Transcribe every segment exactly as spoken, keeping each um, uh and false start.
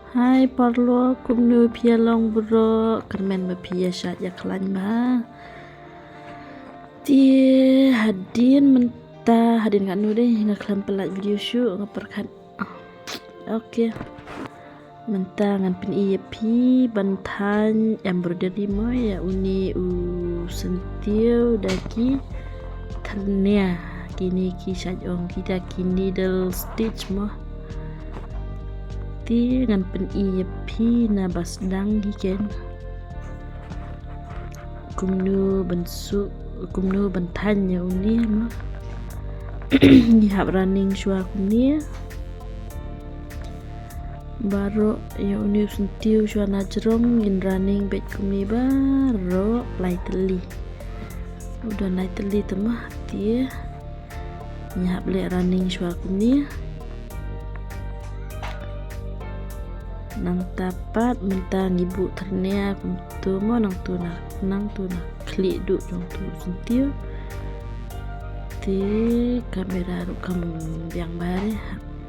Hai paralok, kumno phi ïa long bro? Kyrmen ba phi ïa shait ïa khlaiñ bha. Te hadien mynta, hadien katno de nga khlem pynlait video shuh, nga pyrkhat. Okay. Mynta ngan pyni ïa phi ban thaiñ embroidery mo ïa une u syntiew da ki thyrnia, kine ki shait ong kita ki needle stitch mo. Te ngan pyni ïa phi na ba sdang hi ken. Kumno ban su, kumno ban thaiñ ïa une mo. Ngi hap running shuwa kumne. Baroh ïa une u syntiew shuwa na jrong ngin running beit kumne baroh lai tylli. U don lai tylli te mo, te ngi hap leh running shuwa kumne. Nangta pat mynta ngi buh thyrnia kumtu mo, nangtu na, nangtu na khlieh duh jong utu u syntiew. Te kamera ruh kam biang bha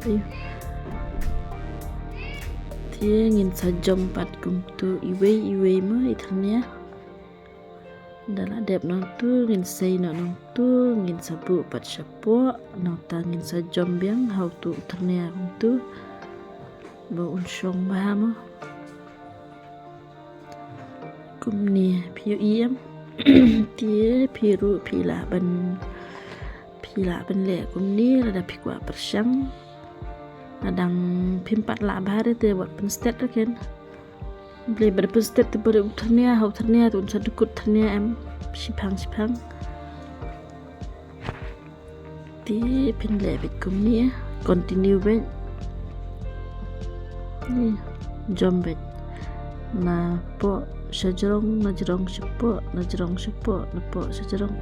re. Te ngin sa jom pat kumtu iwei iwei mo i thyrnia. Da la dep nangtu ngin sei noh nangtu, ngin sa buh pat shapoh, nangta ngin sa jom biang ha utu u thyrnia kumtu. Ba un shong bha mo. Kumne phi ïohi em. Te phi ruh phi lah ban, phi lah ban leh kumne lada phi kwah pyrshang. Lada phim pat lah bha re te wat pynstet re ken. Balei ba da pynstet te ba re u thyrnia, ha u thyrnia te un sa dkut thyrnia em. Shiphang shiphang. Te phin leh beit kumne, continue beit. Ni, jom beit. Na poh sha jrong, na jrong sha poh, na jrong sha poh, na poh sha jrong.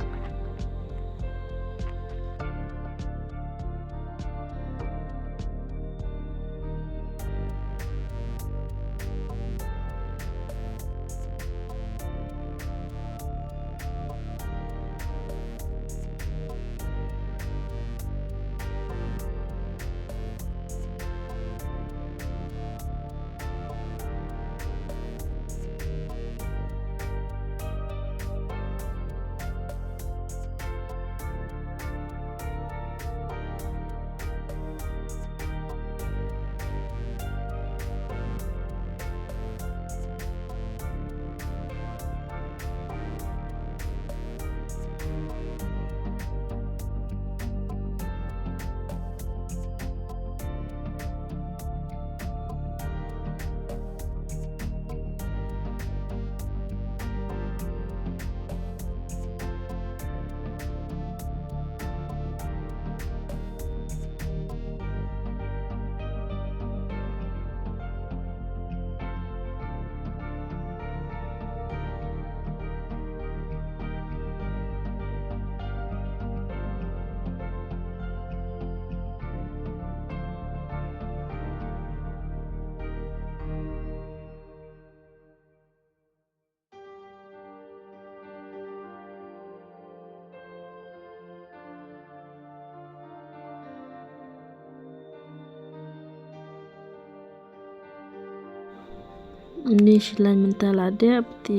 Une shi lain mynta la dep, te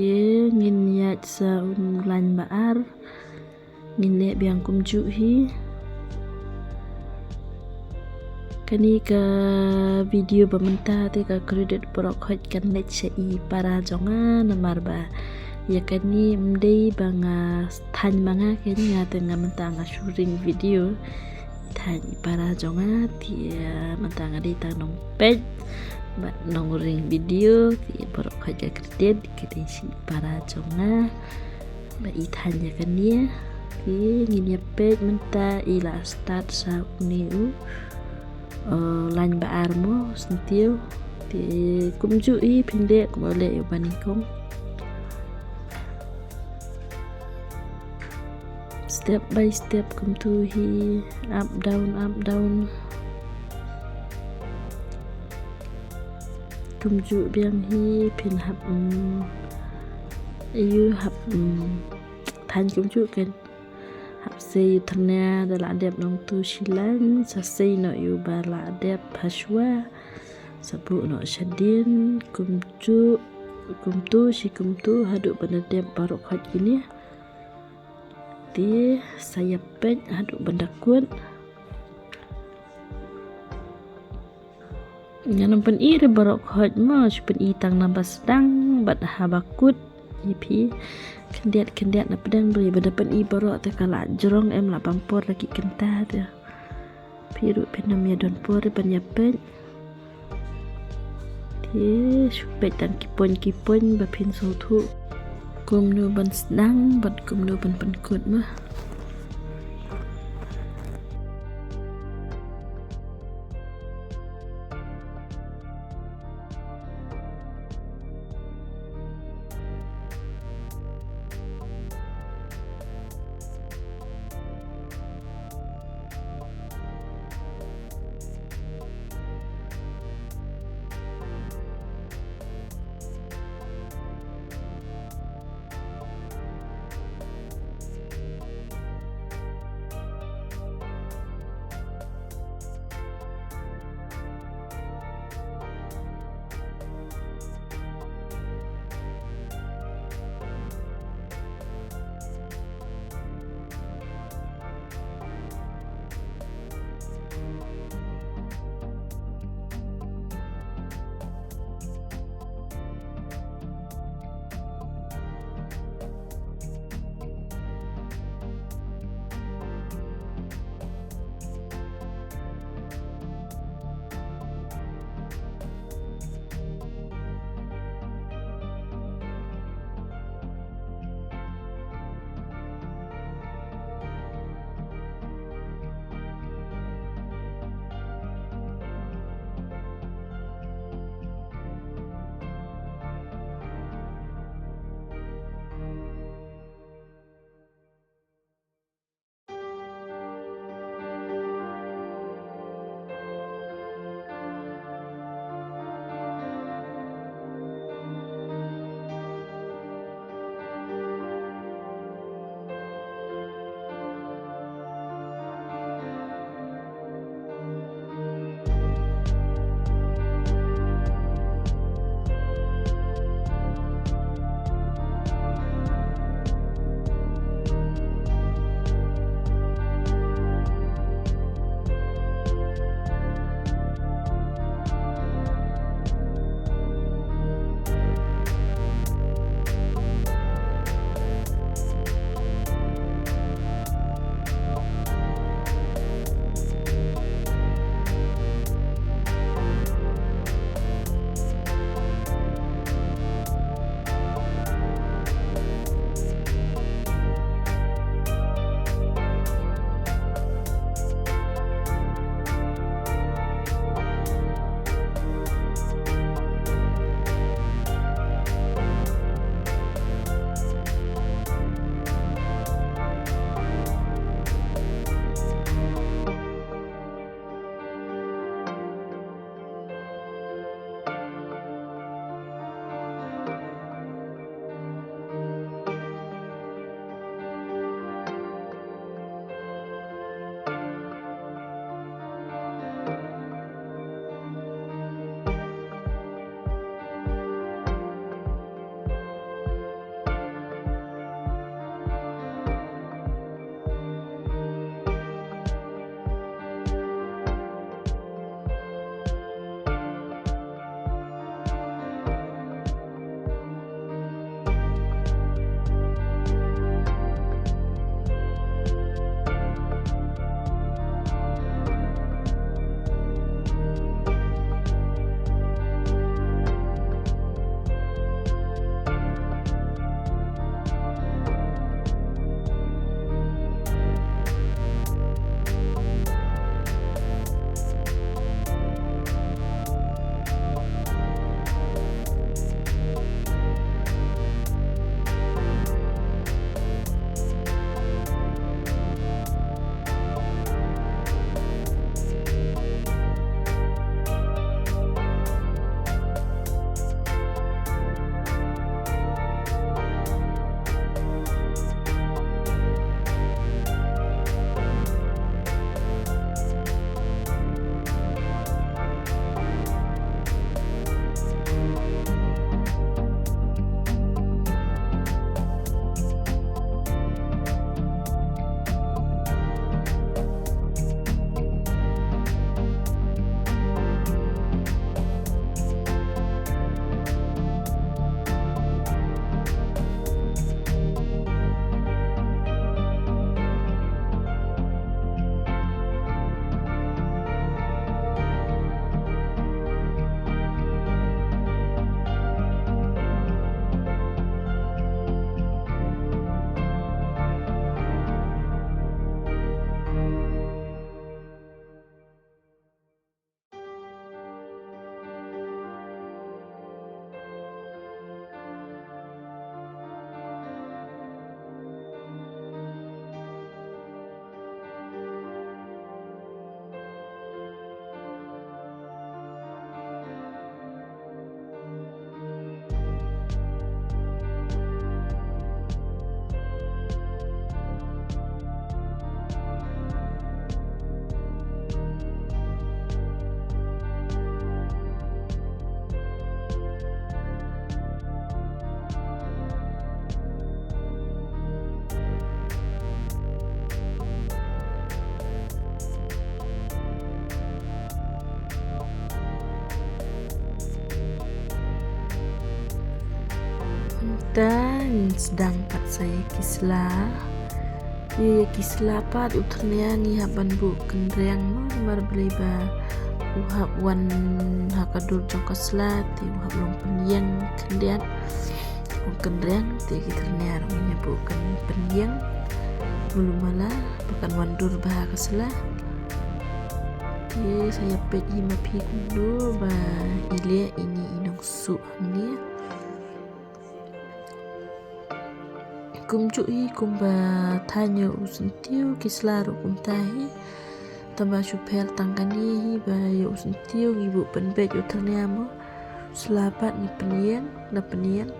ngin ïaid sa u lain ba ar. Ngin leh biang kumjuh hi. Kane ka video ba mynta te ka credit baroh khoit kan leit sha i para jong nga, namar ba ïa kane ym dei ba nga thaiñ ma nga, kane nga te nga mynta nga shu ring video. Thaiñ i para jong nga, te mynta nga dei tang nongpeit bad nongring video, te baroh khoit ka credit ka dei sha i para jong nga. Ba i thaiñ ïa kane. Te ngin ïa peit mynta i la start sa une u, eh, lain ba ar mo, syntiew. Te kumjuh i phin leh kumba leh ïa u ba nyngkong. Step by step kumtu hi, up down, up down. Kumjuh biang hi phin hap, mm, ïa u hap, mm, thaiñ kumjuh ken. Hap sei ïa u thyrnia da la dep nangtu shi lain, sa sei noh ïa u ba la dep ha shuwa. Sa buh noh shadien kumjuh, kumtu shi kumtu haduh ban da dep baroh khoit kine. Te sa ïa peit haduh ban da kut. Ngan ym pyni re baroh khoit mo, shu pyni tang naba sdang bad haba kut. Ïa phi khyndiat khyndiat na pdeng bri, ba da pyni baroh te ka la jrong em, la bam por la ki kynta te. Phi ruh phin ym ïa don por re ban ïa peit. Te shu peit tang ki point ki point ba phin sngewthuh kumno ban sdang bad kumno ban pynkut mo. Te ngin sdang pat sa ïa ki sla. Ïa ki sla pat u thyrnia ngi hap ban buh kynriang mo, namar balei ba u hap wan ha ka dur jong ka sla te u hap long pynïeng khyndiat. U kynriang te ki thyrnia ruh ngin ïa buh kyn pynïeng. Mulu mala ba kan wan dur bha ka sla. Te sa ïa peit hi ma phi kumno ba i leh ine i nongsuh hangne. Kumjuh hi kumba thaiñ ïa u syntiew ki sla ruh kumta hi. Tangba shu pher tang kane hi ba ïa u syntiew ngi buh pynbeit u thyrnia mo. Sla pat ngi pynïeng, da pynïeng.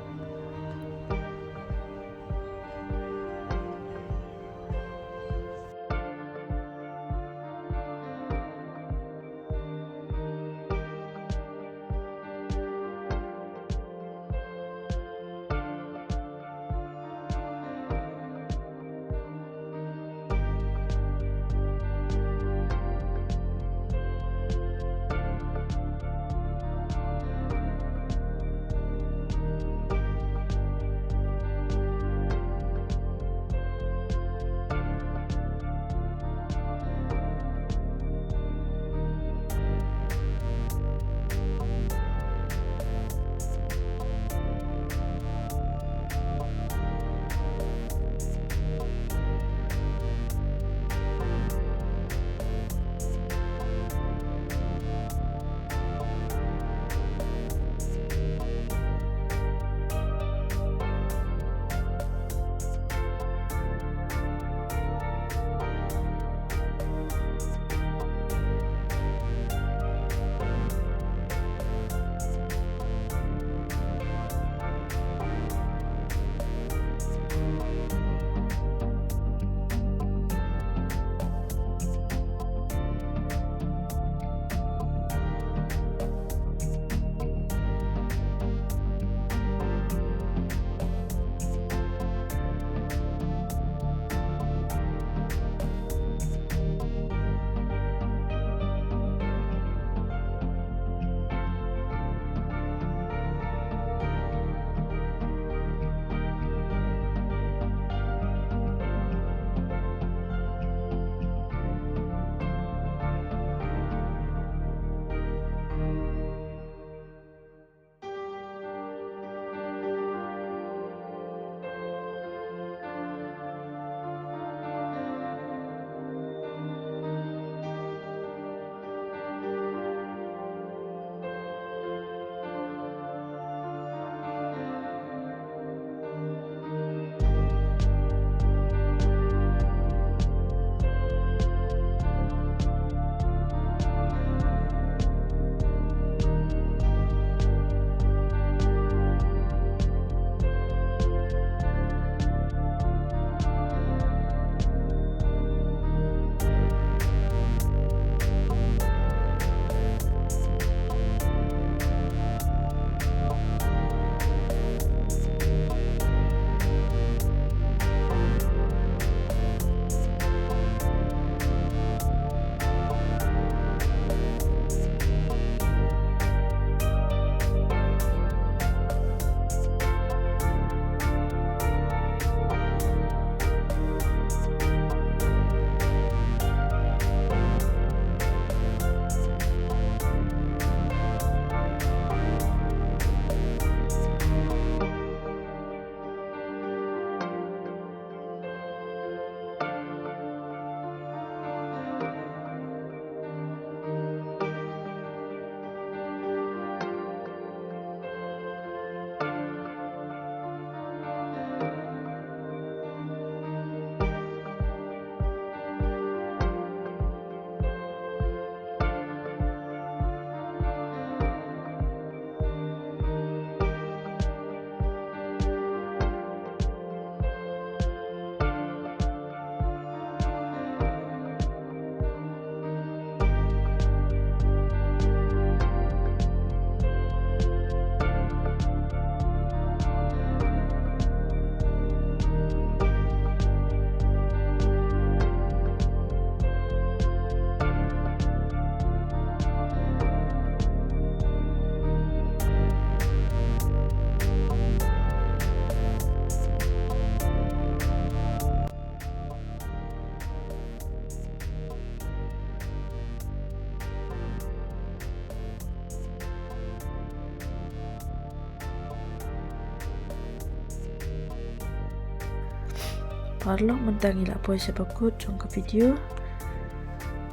Paralok, mynta ngi la poi sha ba kut jong ka video.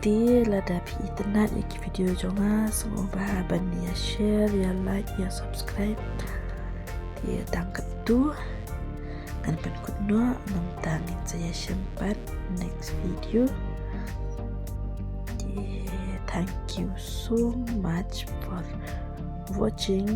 Te lada phi itynnad ïa ki video jong nga, sngewbha ban ïa share, ïa like, ïa subscribe. Te tang katto ngan pynkut noh, nangta ngin sa ïashem pat next video. Te thank you so much for watching.